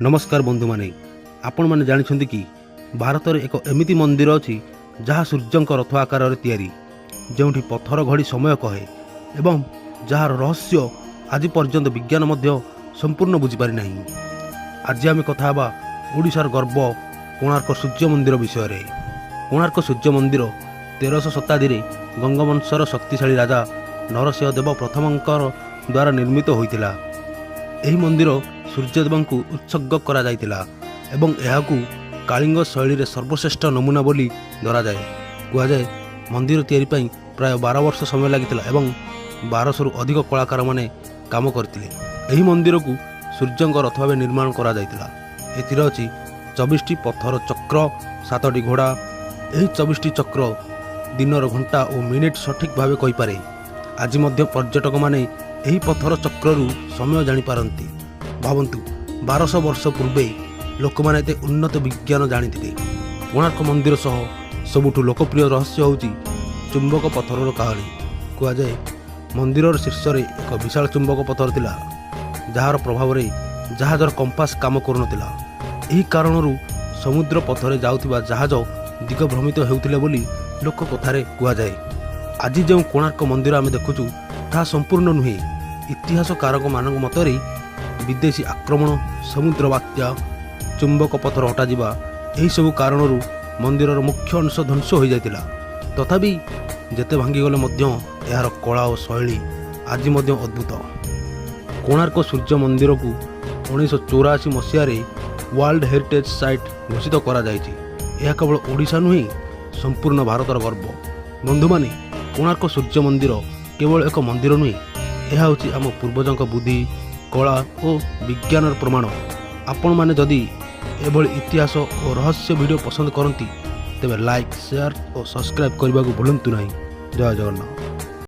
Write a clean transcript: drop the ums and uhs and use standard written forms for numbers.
ନମସ୍କାର ବନ୍ଧୁମାନେ, ଆପଣମାନେ ଜାଣିଛନ୍ତି କି ଭାରତରେ ଏକ ଏମିତି ମନ୍ଦିର ଅଛି, ଯାହା ସୂର୍ଯ୍ୟଙ୍କ ରଥ ଆକାରରେ ତିଆରି, ଯେଉଁଠି ପଥର ଘଡ଼ି ସମୟ କହେ ଏବଂ ଯାହାର ରହସ୍ୟ ଆଜି ପର୍ଯ୍ୟନ୍ତ ବିଜ୍ଞାନ ମଧ୍ୟ ସମ୍ପୂର୍ଣ୍ଣ ବୁଝିପାରିନାହିଁ? ଆଜି ଆମେ କଥା ହେବା ଓଡ଼ିଶାର ଗର୍ବ କୋଣାର୍କ ସୂର୍ଯ୍ୟ ମନ୍ଦିର ବିଷୟରେ। କୋଣାର୍କ ସୂର୍ଯ୍ୟ ମନ୍ଦିର 13ଶ ଶତାବ୍ଦୀରେ ଗଙ୍ଗବଂଶର ଶକ୍ତିଶାଳୀ ରାଜା ନରସିଂହ ଦେବ ପ୍ରଥମଙ୍କର ଦ୍ୱାରା ନିର୍ମିତ ହୋଇଥିଲା। ଏହି ମନ୍ଦିର ସୂର୍ଯ୍ୟଦେବଙ୍କୁ ଉତ୍ସର୍ଗ କରାଯାଇଥିଲା ଏବଂ ଏହାକୁ କଳିଙ୍ଗ ଶୈଳୀରେ ସର୍ବଶ୍ରେଷ୍ଠ ନମୁନା ବୋଲି ଧରାଯାଏ। କୁହାଯାଏ, ମନ୍ଦିର ତିଆରି ପାଇଁ ପ୍ରାୟ 12 ବର୍ଷ ସମୟ ଲାଗିଥିଲା ଏବଂ 1200ରୁ ଅଧିକ କଳାକାରମାନେ କାମ କରିଥିଲେ। ଏହି ମନ୍ଦିରକୁ ସୂର୍ଯ୍ୟଙ୍କ ରଥ ଭାବେ ନିର୍ମାଣ କରାଯାଇଥିଲା। ଏଥିରେ ଅଛି 24ଟି ପଥର ଚକ୍ର, ସାତଟି ଘୋଡ଼ା। ଏହି 24ଟି ଚକ୍ର ଦିନର ଘଣ୍ଟା ଓ ମିନିଟ୍ ସଠିକ୍ ଭାବେ କହିପାରେ। ଆଜି ମଧ୍ୟ ପର୍ଯ୍ୟଟକମାନେ ଏହି ପଥର ଚକ୍ରରୁ ସମୟ ଜାଣିପାରନ୍ତି। ଭାବନ୍ତୁ, 1200 ବର୍ଷ ପୂର୍ବେ ଲୋକମାନେ ଏତେ ଉନ୍ନତ ବିଜ୍ଞାନ ଜାଣିଥିଲେ। କୋଣାର୍କ ମନ୍ଦିର ସହ ସବୁଠୁ ଲୋକପ୍ରିୟ ରହସ୍ୟ ହେଉଛି ଚୁମ୍ବକ ପଥରର କାହାଣୀ। କୁହାଯାଏ, ମନ୍ଦିରର ଶୀର୍ଷରେ ଏକ ବିଶାଳ ଚୁମ୍ବକ ପଥର ଥିଲା, ଯାହାର ପ୍ରଭାବରେ ଜାହାଜର କମ୍ପାସ କାମ କରୁନଥିଲା। ଏହି କାରଣରୁ ସମୁଦ୍ର ପଥରେ ଯାଉଥିବା ଜାହାଜ ଦିଗଭ୍ରମିତ ହେଉଥିଲେ ବୋଲି ଲୋକ କଥାରେ କୁହାଯାଏ। ଆଜି ଯେଉଁ କୋଣାର୍କ ମନ୍ଦିର ଆମେ ଦେଖୁଛୁ, ତାହା ସମ୍ପୂର୍ଣ୍ଣ ନୁହେଁ। ଇତିହାସକାରକମାନଙ୍କ ମତରେ ବିଦେଶୀ ଆକ୍ରମଣ, ସମୁଦ୍ର ବାତ୍ୟା, ଚୁମ୍ବକ ପଥର ହଟାଯିବା, ଏହିସବୁ କାରଣରୁ ମନ୍ଦିରର ମୁଖ୍ୟ ଅଂଶ ଧ୍ୱଂସ ହୋଇଯାଇଥିଲା। ତଥାପି ଯେତେ ଭାଙ୍ଗିଗଲେ ମଧ୍ୟ ଏହାର କଳା ଓ ଶୈଳୀ ଆଜି ମଧ୍ୟ ଅଦ୍ଭୁତ। କୋଣାର୍କ ସୂର୍ଯ୍ୟ ମନ୍ଦିରକୁ 1984 ମସିହାରେ ୱାର୍ଲଡ ହେରିଟେଜ୍ ସାଇଟ୍ ଘୋଷିତ କରାଯାଇଛି। ଏହା କେବଳ ଓଡ଼ିଶା ନୁହେଁ, ସମ୍ପୂର୍ଣ୍ଣ ଭାରତର ଗର୍ବ। ବନ୍ଧୁମାନେ, କୋଣାର୍କ ସୂର୍ଯ୍ୟ ମନ୍ଦିର କେବଳ ଏକ ମନ୍ଦିର ନୁହେଁ, ଏହା ହେଉଛି ଆମ ପୂର୍ବଜଙ୍କ ବୁଦ୍ଧି, କଳା ଓ ବିଜ୍ଞାନର ପ୍ରମାଣ। ଆପଣମାନେ ଯଦି ଏଭଳି ଇତିହାସ ଓ ରହସ୍ୟ ଭିଡ଼ିଓ ପସନ୍ଦ କରନ୍ତି, ତେବେ ଲାଇକ୍, ସେୟାର ଓ ସବସ୍କ୍ରାଇବ୍ କରିବାକୁ ଭୁଲନ୍ତୁ ନାହିଁ। ଜୟ ଜଗନ୍ନାଥ।